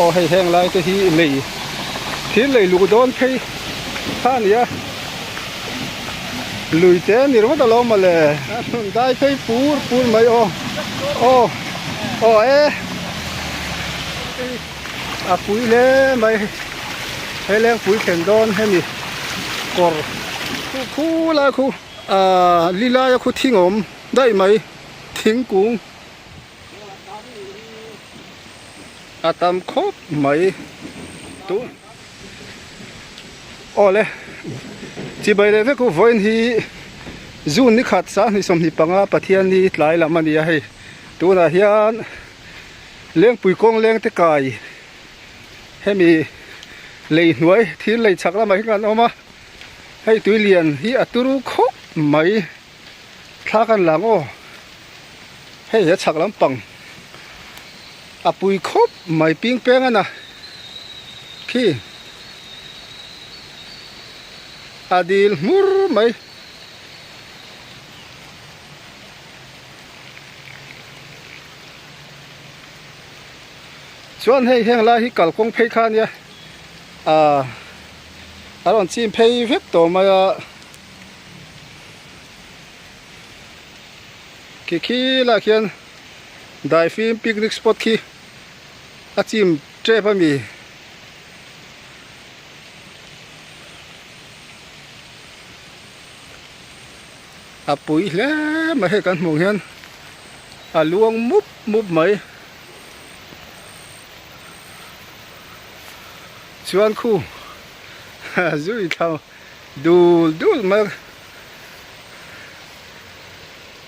Aw hei heng lai te hi lei thil lei luh dawn phei kha a ni a lui te a ni ringawt alawm mawle a hnun dai phei pur pur mai aw aw aw e a pui hle mai he lengpui thlen dawn hemi kawr khu khu lai khu ahh li laia khu thing a awm daih mai thingkung. A tam khawp mai tu awle chibai leh vek u vawiin hi June ni khat sanghnih 25 Pathianni tlai lam a ni a hei tunah hian Lengpui kawng leng te kai hemi lei hnuai thil lei chhak lamah hian kan awm a hei tui lian hi a turu khawp mai. Thla kan lang aw hei a chhak lampang a pui khawp mai ping peng a na khi a dil hmur mai. Chuan hei heng lai hi kalkawng phei kha ania ah a rawn chim phei vek tawh mai a. Khi khi lah khian daifim picnic spot khi a chim tep a mi. A pui hle mai hei kan hmuh hian a luang mup mup mai. Chuan khu zui thla. Dul dul mai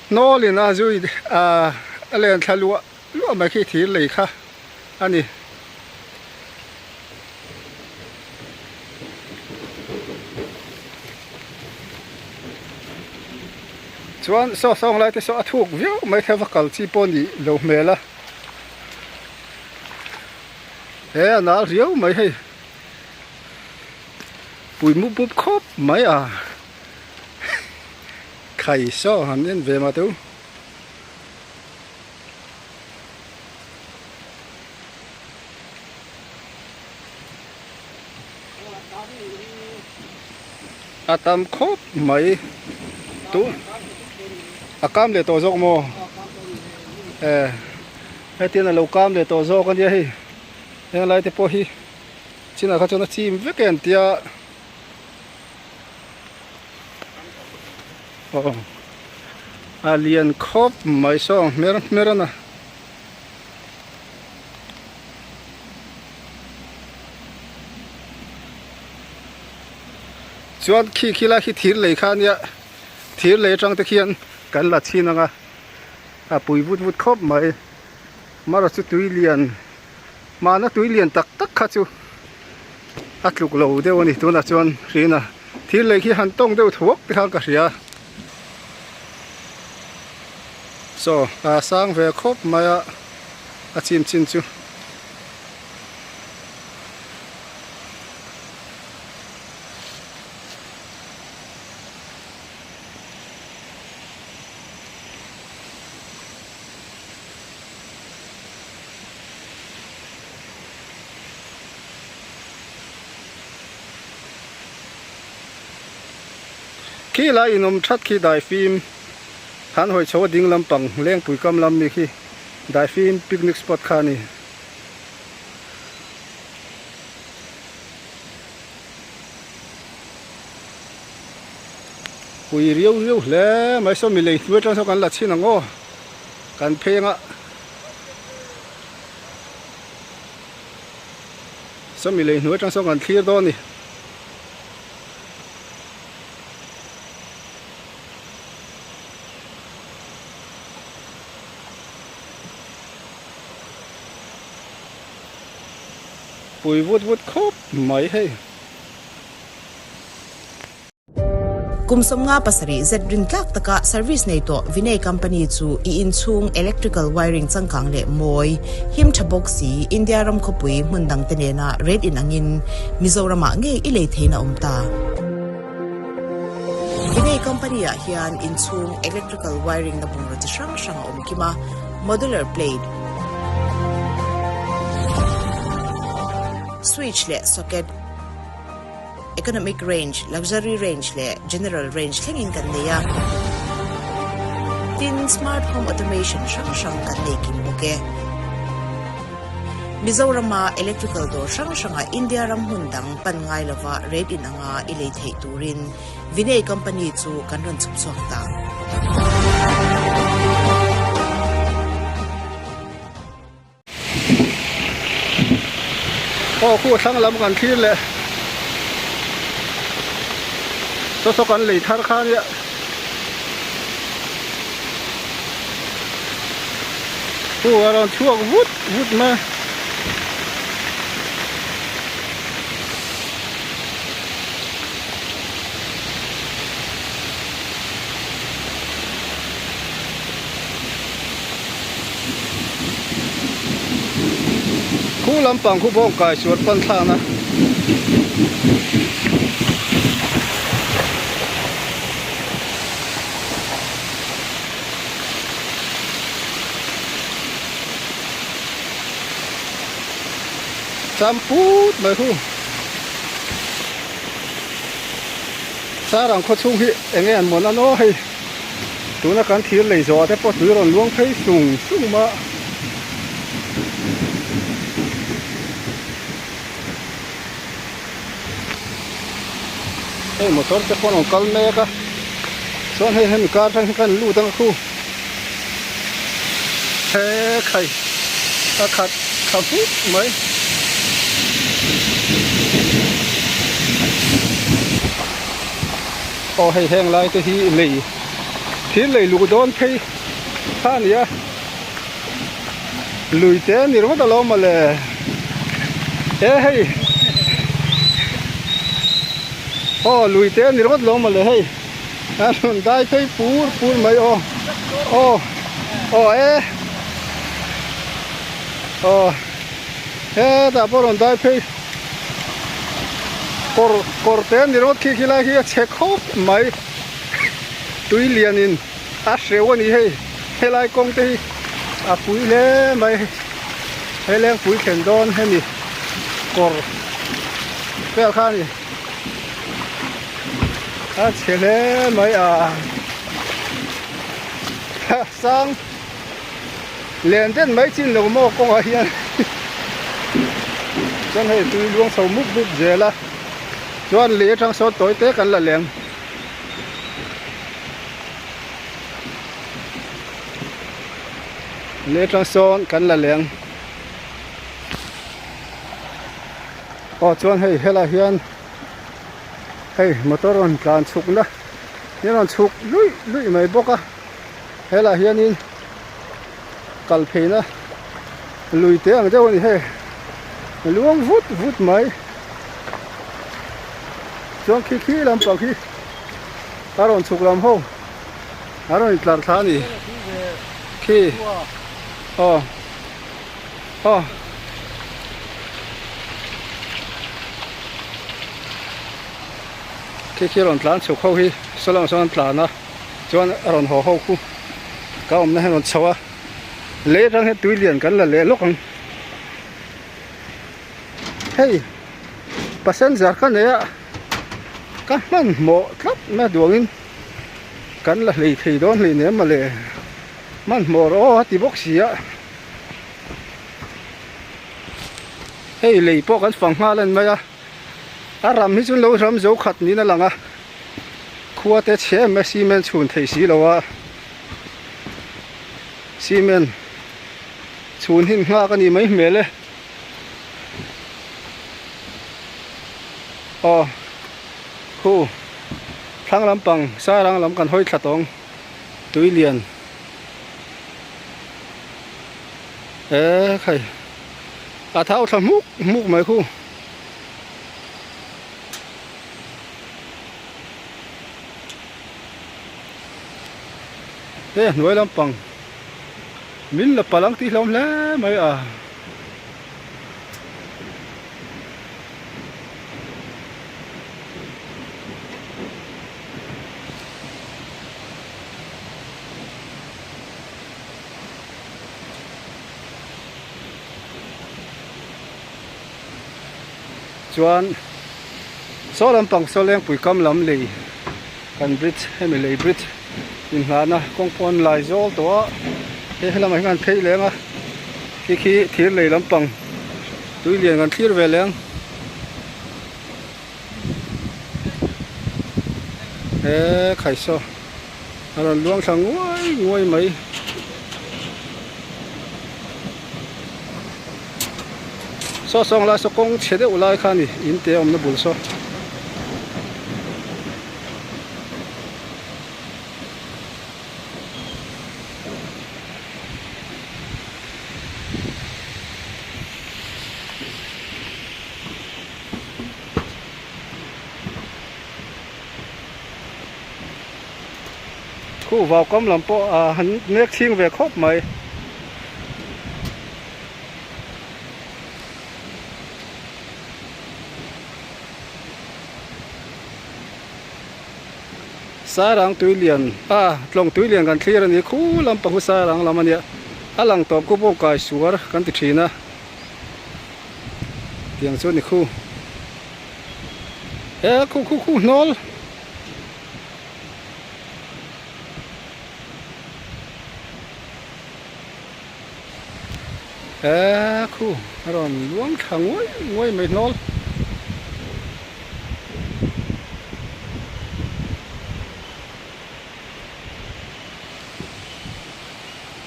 hnawl in a zui ah a len thla luah luah mai khi thir lei kha a ni. Chuan saw sawng lai te saw a thuk viau mai thei va kal chi pawh nih lo hmel a he a nal riau mai hei. Pui mup mup khawp mai a khai saw han en ve mah teu. A tam khawp mai tu a kam leh tawh zawk maw e hetiang a lo kam leh tawh zawk ania hei henglai te pawh hi. Chinah kha chuan a chim vek e an tia aw a lian khawp mai saw ang hmer hmer a na. Chuan khi khi lai khi thir lei kha ania thir lei atang te khian kan la chhin anga a pui vut vut khawp mai mara chu tui lian. Mahna tui lian tak tak kha chu a tluk lo deuh a ni tunah chuan hrina thil lei khi han tawng deuh thuak te khan ka hria chaw a sang ve khawp mai a a chim chin chu. Khi lai inawm that khi daifim han hawi chho a ding lampang lengpui kam lam mi khi daifim picnic spot kha a ni. Pui riau riau hle mai saw milei hnuai atang saw kan la chhin ang aw. Kan pheng a sawmi lei hnuai atang sawn kan thlir dawn a ni. Pui vut vut khawp mai hei. Kum 57 zet rintlak taka service nei tawh Vinay Company chu i inchhung electrical wiring changkang leh mawi, him tha bawk si India ram khawpui hmun dangte nena rate in angin Mizoramah ngei i lei theihna awm ta. Vinay Company ah hian inchhung electrical wiring na bungraw chi hrang hrang a awm kim a, modular plate. Switch leh socket, Economic range, Luxury range leh General range thlengin kan nei a. Tin, Smart Home Automation hrang hrang kan nei kim bawk e. Mizorama electrical dawr hrang hrangah India ram hmun dang pan ngai lova rate in anga i lei theih turin Vinay company chu kan rawn chhuk chhuak ta. Aw khu thlang lam kan thlir leh saw saw kan lei thar kha nia khu a rawn chhuak vut vut mai. Khu lampang khu bawng kai suat pan thlakna cham put mai khu Sarang khawchhung hi eng nge an mawn an aw hei. Tuna kan thir lei zawh ah te pawh tui rawn luang phei sung sung a. Hei motor te pawh an rawn kal mek a chuan hei hemi kar atang hian kan lut ang a khu he khai a khat tha hmuk mai. Aw hei heng lai te hi lei thil lei luh dawn phei kha a ni a lui te a ni ringawt alawm mawle he hei aw lui te a ni ringawt alawm mawle hei a rawn dai phei pur pur mai aw aw aw e aw hetah pawh rawn dai phei. Kawr kawr te a ni rawt khi khi lai khi a chhe khawp mai tui lian in a hreu a ni hei helai kawng te hi a pui hle mai he lengpui thlen dawn hemi kawr vel kha a ni a chhe hle mai a sang. Len den mai chin lo maw kawngah hian chuan hei tui luang chho mup mup zel a chuan lei atang sawn tawi te kan la leng. Lei atang sawn kan la leng aw chuan hei helaiah hian hei motor rawn tlan chhukna hi a rawn chhuk luih luih mai bawk a. Helaiah hianin kal pheina lui te ang deuh a ni hei luang vut vut mai chuan khi khi lampang hi a rawn chhuk lam ho a rawn intlar thla a ni khi aw aw. Khi khi rawn tlan chhuk ho hi saw lamah sawn an tlan a. Chuan a rawn haw ho khu ka awmna hian rawn chho a, lei atang hian tui lian kan la leh lawk ang. Hei passenger ka nei a, ka hmanhmawh tlat mai a duangin kan la hlei thei dawn hlei nem mawle, hmanhmawh rawh aw a ti bawk si a. Hei lei pawh kan fang nghal a ni mai a, a ram hi chu lo ram zo khat niin a lang a. Khua te chhe em mai cement chhun thei si lo a cement chhun hin nghak a nih mai hmel e aw khu thlang lampang sarang lam kan hawi thla tawng tui lian e khai a thau thla hmuk hmuk mai khu. He hnuai lampang min la palh ang tih hlauhawm hle mai a. Chuan saw lampang saw Lengpui kam lam lei kan bridge hemi lei bridge inngahna kawng pawh an lai zawl tawh a hei helamah hian an phei leng a khi khi thir lei lampang tui lian kan thlir ve leng he khaisaw a rawn luang thla nguai nguai mai. Saw sawng lai saw kawng chhe deuh lai kha a ni in te awmna bul saw. Khu vau kam lam pawh a han nek chhing ve khawp mai. Sairang tui lian a tlawng tui lian kan thlir a ni khu lampang khu sairang lam a nia a lang tawp khu pawh kai suar kan ti thin a tiang chu a ni khu he khu khu khu hnawl. He khu a rawn luang thla nguai nguai mai hnawl.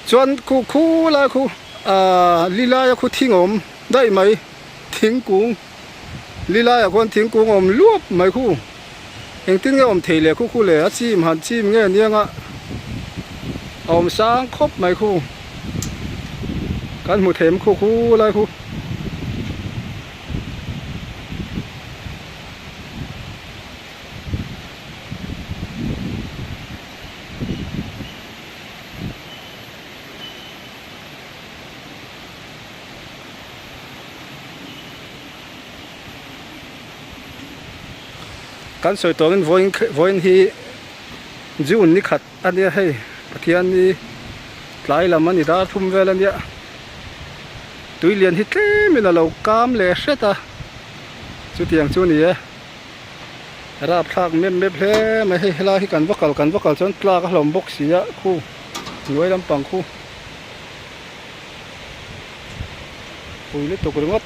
Chuan khu khu lai khu ahh li laia khu thing a awm daih mai thingkung li laiah khuan thingkung a awm luap mai khu. Engtin nge awm thei leh khu khu le a chim han chim nge aniang a a awm sang khawp mai khu kan hmu them khu khu lai khu. Kan sawi tawngin vawiin vawiin hi June ni khat a nia hei Pathian ni tlai lam a ni dar thum vel a nia tui lian hi tlemin a lo kam leh hret a chutiang chu a ni e rapthlak mep mep hle mai hei helai hi kan va kal kan va kal chuan tlak a hlawm bawk si a khu hnuai lampang khu pui lutuk ringawt.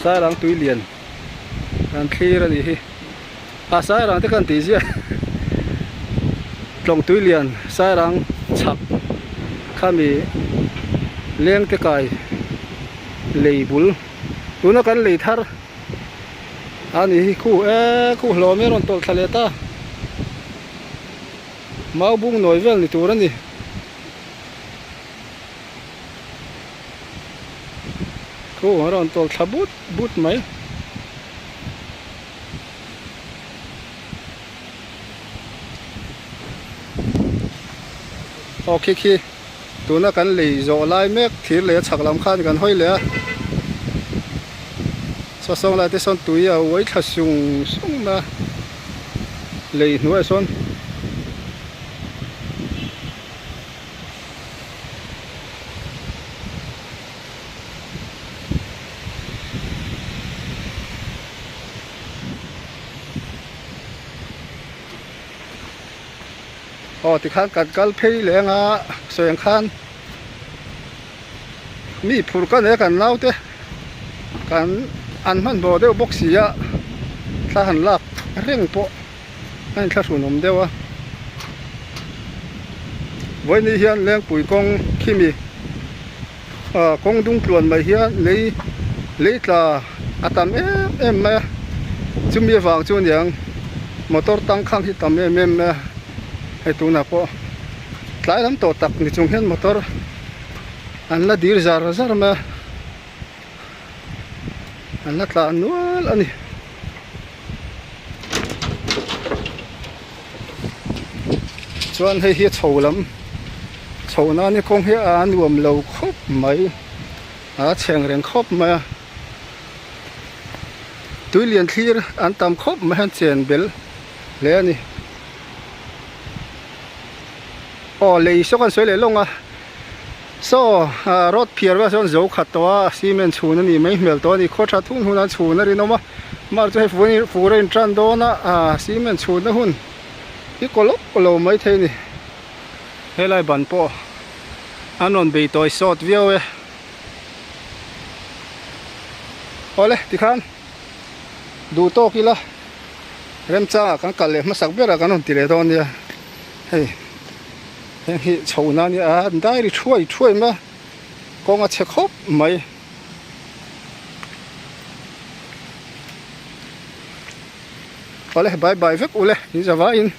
Sairang tui lian kan thlir a nih hi a sairang te khan tih ziah tlawng tui lian sairang chhak khami leng te kai lei bul tuna kan lei thar a nih hi khu e khu hlawm hi a rawn tawlh thla leh ta. Mau bung nawi vel ni tur a ni. Khu a rawn tawl thla but but mai. Aw khi khi tuna kan lei zawh lai mek thir lei a chhak lam khan kan hawi leh a. Saw sawng lai te sawn tui a uai thla sung sung mai a. Lei hnuaiah sawn aw tikhan kan kal phei leh anga sawi ang khan mi phur ka nei a kan naute kan an hmanhmawh deuh bawk si a thla han lak reng pawh a inthlahrun awm deuh a vawiin hian lengpui kawng khimi ah kawng dung tluan mai hian lei lei tla a tam em em mai a chumi avang chu aniang motor tangkhang hi tam em em mai a hei tunah pawh tlai lam tawh tak ni chung hian motor an la dir zar zar mai a an la tla nual a ni. Chuan hei hi chho lam chho nan hi kawng hi a nuam lo khawp mai a chheng reng khawp mai a tui lian thlir an tam khawp mai hian chen bel hle a ni. Aw lei saw kan sawi leh lawng a saw road phiar velah sawn zo khat tawh a cement chhun a nih mai hmel tawh a ni khaw tha thun hunah chhun a rinawm a mar chu hei fur fur a intan dawn a ah cement chhunna hun hi kaw lawk lo mai thei a ni helai ban pawh an rawn bei tawi sawt viau e awle tikhan duh tawk ila remchangah kan kal leh hmasak berah kan rawn ti leh dawn nia. Hei heng hi chho na ania a diary thuai thuai mai a kawng a chhe khawp mai. Awle bye bye vek ule in za vaiin.